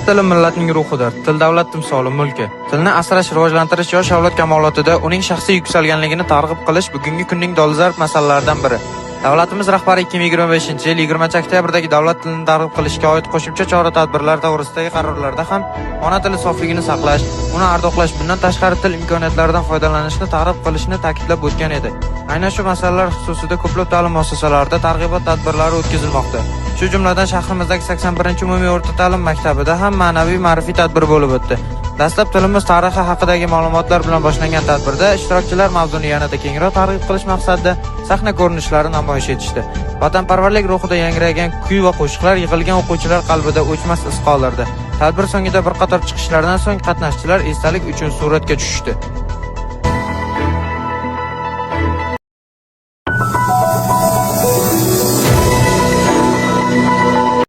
tili millatning ruhidir. Til davlat timsoli, mulki. Tilni asrash, rivojlantirish yosh avlod kamolotida uning shaxsiy yuksalganligini targ'ib qilish bugungi kunning dolzarb masalalaridan biri. Davlatimiz rahbari 2025-yil 20-oktyabrdagi davlat tilini targ'ib qilishga oid qo'shimcha chora-tadbirlar to'g'risidagi qarorlarda ham ona tili sofligini saqlash, uni ardoqlash, bundan tashqari til imkoniyatlaridan foydalanishni targ'ib qilishni ta'kidlab o'tgan edi. Aynan shu masalalar xususida ko'plab ta'lim muassasalarida targ'ibot tadbirlari o'tkazilmoqda. Shu jumladan shahrimizdagi 81-umumiy o'rta ta'lim maktabida ham ma'naviy ma'rifiy tadbir bo'lib o'tdi. Dastlab tilimiz tarixi haqidagi ma'lumotlar bilan boshlangan tadbirda ishtirokchilar mavzuni yanada kengroq targ'ib qilish maqsadida sahna ko'rinishlari namoyish etishdi. Vatanparvarlik ruhida yangragan kuy va qo'shiqlar yig'ilgan o'quvchilar qalbida o'chmas iz qoldirdi. Tadbir so'ngida bir qator chiqishlardan so'ng qatnashchilar esdalik uchun suratga tushishdi.